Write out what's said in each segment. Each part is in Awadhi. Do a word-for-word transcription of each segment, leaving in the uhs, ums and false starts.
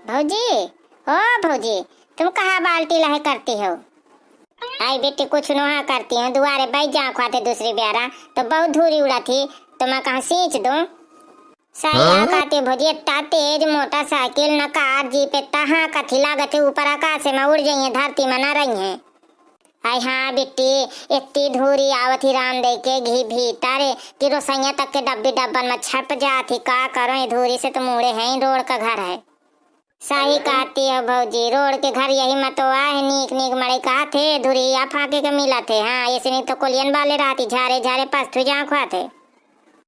भौजी, ओ भौजी, तुम कहाँ बाल्टी लहे करती हो? आई बेटी, कुछ नोहा करती हूँ, दुआरे बैठ जाओ खाते दूसरी ब्यारा, तो बहुत धूरी उड़त ही, तो मैं कहाँ सींच दूँ। सही हाँ? कहती भौजी, इतना तेज मोटरसाइकिल न कार जीप, इतना हाँ कथी लागत है, ऊपर आकाश में उड़ जाइए, धरती में ना रही है। आई हाँ बिट्टी, इतनी धूरी आवत ही राम दे के घी भीतर कि रोसैया तक के डब्बी डब्बन में छप जात ही। का करो, ये धूरी से तो मुड़े हैं ही, रोड का घर है। सही कहती हो भौजी, रोड के घर यही मतवा है, नीक नीक मड़ई कहा थे, धुरिया फाके के मिला थे। हाँ, ऐसे नहीं तो कोलियन वाले रहती, झारे झारे पस्तु जाँखवा थे।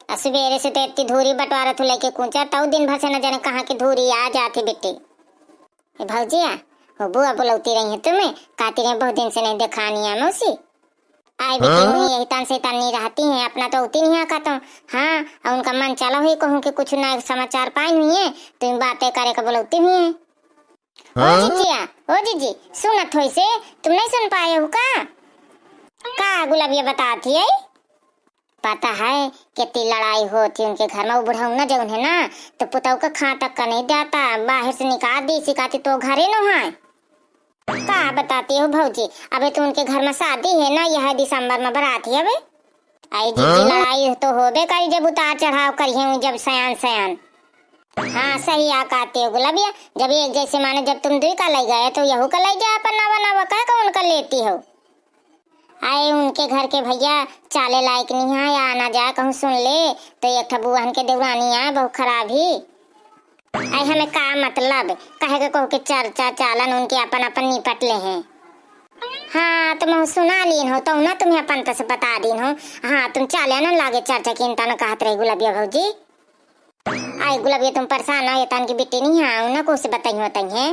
आ सुबेरे से तो इतनी धूरी बंटवारत हूँ लेके कूचा, तऊ दिन भर से न जाने कहाँ की धूरी आ जाती बिट्टी। ए भौजिया, हो बुआ बुलौती रही है तुम्हें, कहती रही बहुत दिन से नहीं देखानी है मौसी। आई बेटी हाँ? हुई यही तन से तन नहीं रहती हैं, अपना तो उती नहीं आका तो। हाँ, और उनका मन चला हुई कहूँ कि कुछ नया समाचार पाई हुई है, तुम बातें करे का बुलौती हुई है। ओ हाँ? जिजिया, ओ जिजी, सुनत होई से, तुम नहीं सुन पाए हो का? का गुलाबिया बताती है? पता है कितनी लड़ाई होती उनके घर में, वो बुढ़ऊ ना जौन है ना, तो पुतऊ का खा तक का नहीं जाता, बाहर से निकाल दी, सिखाती तो घरे न है। का बताती हो भौजी, अबे तो उनके घर में शादी है ना, यह दिसंबर में बारात है अबे। आई जिजी हाँ? लड़ाई तो होबे करी जब उतार चढ़ाव करिए जब सयान सयान। हाँ सही आ कहती हो गुलाबिया, जब एक जैसे माने जब तुम दुई का ले गए तो यहू का ले जा अपन नवा नवा कह का उनका लेती हो। आए उनके घर के भैया चाले लायक नहीं है, आ ना जा कहूँ सुन ले तो एक ठा बुअहन के देवरानी आए बहुत खराब ही। आई हमें का मतलब, कहे के कहू के चर्चा चालन उनके अपन अपन निपट ले हैं। हाँ, तुम सुना लीन हो, तो ना तुम्हें अपन तस बता दीन हो। हाँ, तुम चाले ना लागे चर्चा की इनता न कहत रही गुलाबिया भौजी। आई गुलाबिया तुम परेशान हो, ये तन की बिट्टी नहीं है, उन्हें कुछ बताई होता ही है।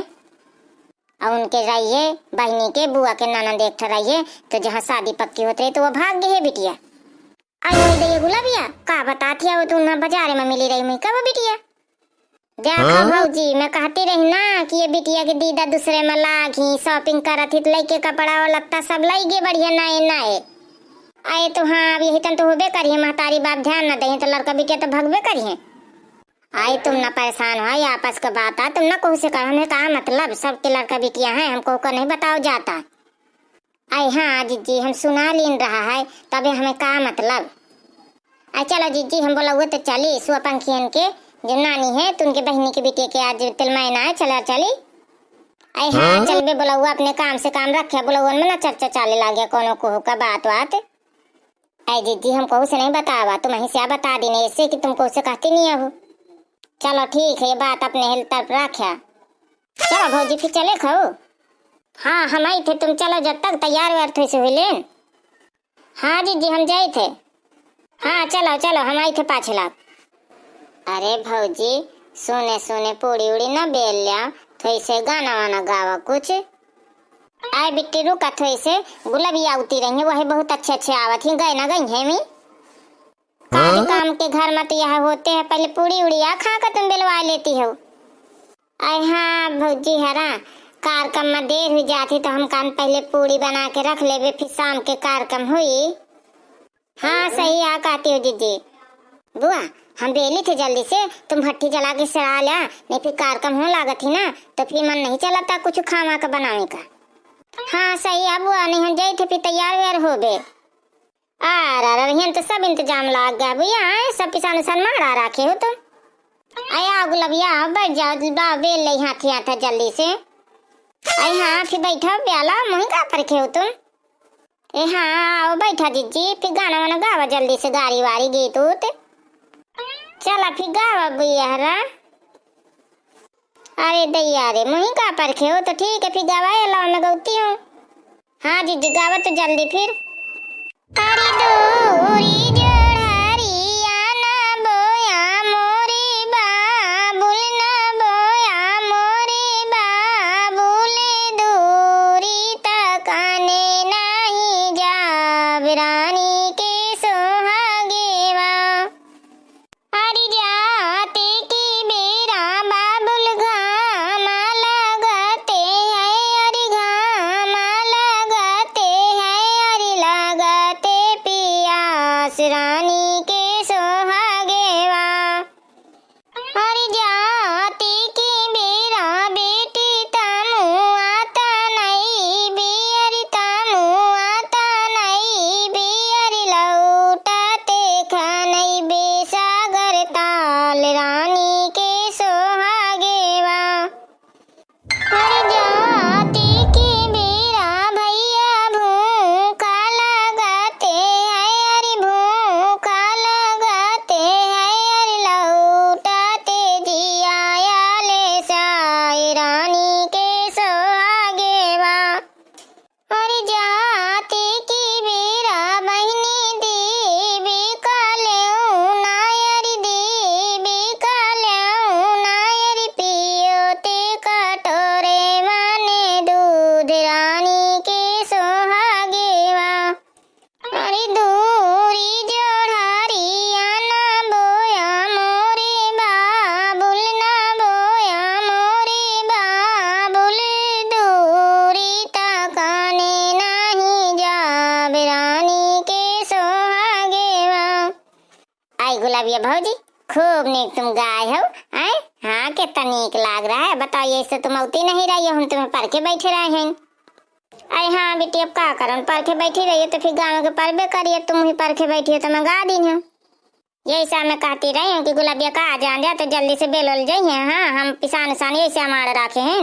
और उनके रहिए, बहिनी के, बुआ के ननद एक ठा रहिए, तो जहाँ शादी पक्की होत रही तो वो भाग गई है बिटिया। आई मोई दैया गुलाबिया, का बतात हिया वो तू ना बाजारे में मिली रही मुई कब बिटिया? देखा हाँ? भौजी, मैं कहती रही ना कि ये बिटिया के दीदा दूसरे में लाग ही, shopping करत ही तो लइके कपड़ा और लत्ता सब लइगे बढ़िया नए नए। आए तो हाँ, अब यही तन तो होबे करिए, महतारी बाप ध्यान न दे तो लड़का बिटिया तो भगबे करिए। आई तुम ना परेशान हो, ये आपस के बात आ, तुम ना कहू से कहो, हमें का मतलब, सबके लड़का बिटिया हैं, हमको को नहीं बताओ जाता। आई हाँ जिज्जी, हम सुना लीन रहा है, तबे हमें का मतलब। आई चलो जिज्जी, हम बोलौआ तो चली, सुआ पंखियन के जो नानी है, तो उनके बहिनी के बिटिया के आज तिलमैना है, चला चली। आई हाँ, हाँ? चलबे बोलौआ, अपने काम से काम रखे, बोलौअन में ना चर्चा चाले लागे कोनो कोहू का बात वात। आई जिज्जी, हम कहू से नहीं बतावा, तुम ही से बता दीने, ऐसे कि तुम कहू से कहती नहीं हो। चलो ठीक है, ये बात अपने हिल तरफ रखा। चलो भौजी, फिर चले खाओ। हाँ, हम आई थे, तुम चलो जब तक तैयार वैयार थे से हुई लेन। हाँ जिज्जी, हम जाई थे। हाँ, चलो, चलो, हम आई थे पाछे लाग। अरे भौजी, सुने, सुने, पूड़ी उड़ी ना बेल लिया, थोड़ी से गाना वाना गावा कुछ। आए बिट्टी, रुका, थोड़ी से गुलाबिया उती रही है, वही बहुत अच्छे, अच्छे आवत ही, गए ना गई है मी। काज हाँ? काम के घर में तो यह होते हैं, पहले पूड़ी उड़िया खा के तुम बेलवा लेती हो। अरे हाँ भौजी हरा, कार्यक्रम में देर हुई जाती तो हम कान पहले पूड़ी बना के रख लेबे, फिर शाम के कार्यक्रम हुई। हाँ सही आ कहती हो जिज्जी। बुआ, हम बेली थे जल्दी से, तुम भट्टी जला के सड़ा लिया, नहीं फिर कार्यक्रम हो लागत ही ना, तो फिर मन नहीं चलता कुछ खावा का बनावे का। हाँ सही आ बुआ, नहीं हम जाई थे फिर तैयार वैयार होबे। आ रा रा, हियन तो सब इंतजाम लाग गया भैया, आए सब पिसान उसान मारा रखे हो तुम। आया गुलबिया, बैठ जाओ, बा बेल ले हाथी हाथ जल्दी से। आई हाँ, फिर बैठा प्याला, मुही का परखे हो तुम। ए हाँ, आओ बैठा जिज्जी, फिर गाना वाना गावा जल्दी से, गारी वारी गीत उत। चला फिर गावा बुआ हरा। अरे दैया रे, मुही का परखे हो, तो ठीक है, फिर गवाए लाओ, मैं गौती हूँ। हाँ जिज्जी, गावा तो जल्दी फिर। अरे दूरी जोड़ारिया ना बोया मोरी बाबुल ना बोया मोरी बाबुल दूरी तकाने नाही जाब रानी के सोहागेवा। अरे जाते की बेरा बाबुल घामा लगते है, अरे घामा लगते है, अरे तब ये भौजी, खूब नीक तुम गाए हो, आय? हाँ, कितना नीक लाग रहा है। बताओ, ये से तुम औती नहीं रही हो, हम तुम्हें परखे बैठे रहे हैं। अरे हाँ बेटी, अब का करन, परखे बैठी रही हो तो फिर गाँव के परबे करिए, तुम ही परखे बैठी हो तो मैं गा दीन है। यही से मैं कहती रही हूँ कि गुलबिया का आ जान जा तो जल्दी से बेलोल जाइए। हाँ, हम पिसान उसान यही से हमारे रखे हैं।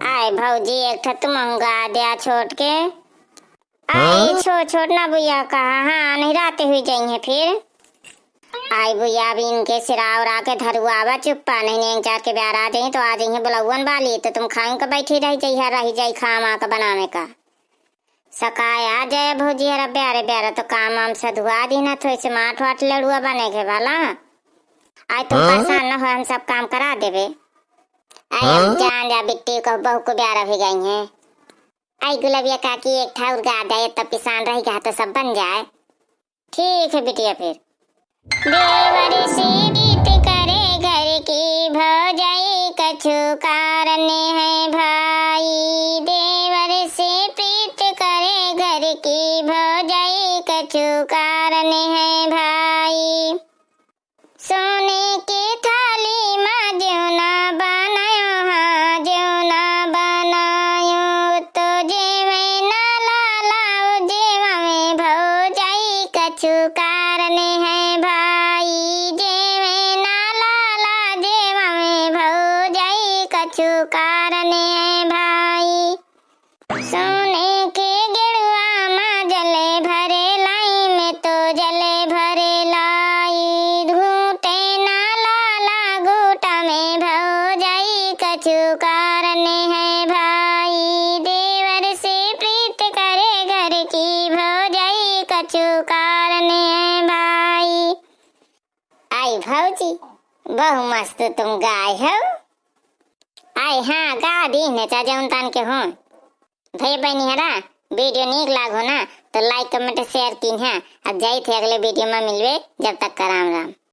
आय भौजी, एक ठा तुम गा द्या छोट के। आई हाँ? छो-, छोट ना बुइया कहा, हाँ, नहीं रहते हुई जाइए फिर। आई बुइया, अब इनके सिरा उरा के धरुआवा चुप्पा, नहीं नेंग चार के ब्यार आ जाइए तो आ जाइए बुलौवन वाली, तो तुम खाइन के बैठी रह जाइए, रह जाई खामा के बनावे का। सकाय आ जाए भौजी, अरे ब्यारे ब्यारे तो काम वाम सधुआ दीन, थोड़ी से माठ वाठ लड़ुआ बने के वाला। आई तुम हाँ? परेशान न हो, हम सब काम करा देबे। आई हम हाँ? जान जा बिट्टी को बहू को ब्यारा भी गई है। आई गुलबिया काकी एक ठा और गा दे, तब पिसान रह गया तो सब बन जाए। ठीक है बिटिया फिर। देवर से प्रीत करे घर की भौजाई, कछु कारण है भाई। देवर से प्रीत करे घर की भौजाई, कछु कारण है भाई। सोने के थाली मा जेवना बनायो, हाँ, जेवना बनायो, तो जेवे ना लाला, जेवा में भौजाई, कछु कारण है भाई। जेवे ना लाला, जेवा में भौजाई, कछु कारण है भाई। सोने के गेड़ुआ मा जले भरे लाई, में तो जले भरे लाई। घूटे ना लाला घूटा में भौजाई, कछु कारण है भाई। देवर से प्रीत करे घर की भौजाई, कछु कारण है भाई। आई भौजी, बहु मस्त तुम गाए हो। आई हाँ, गा दीन है, चाहे जौन तान के हो। भैया बहनी हरा, video नीक लाग हो ना, तो like, comment, share कीन है। अब जाइत है अगले video में मिलवे, जब तक का राम राम।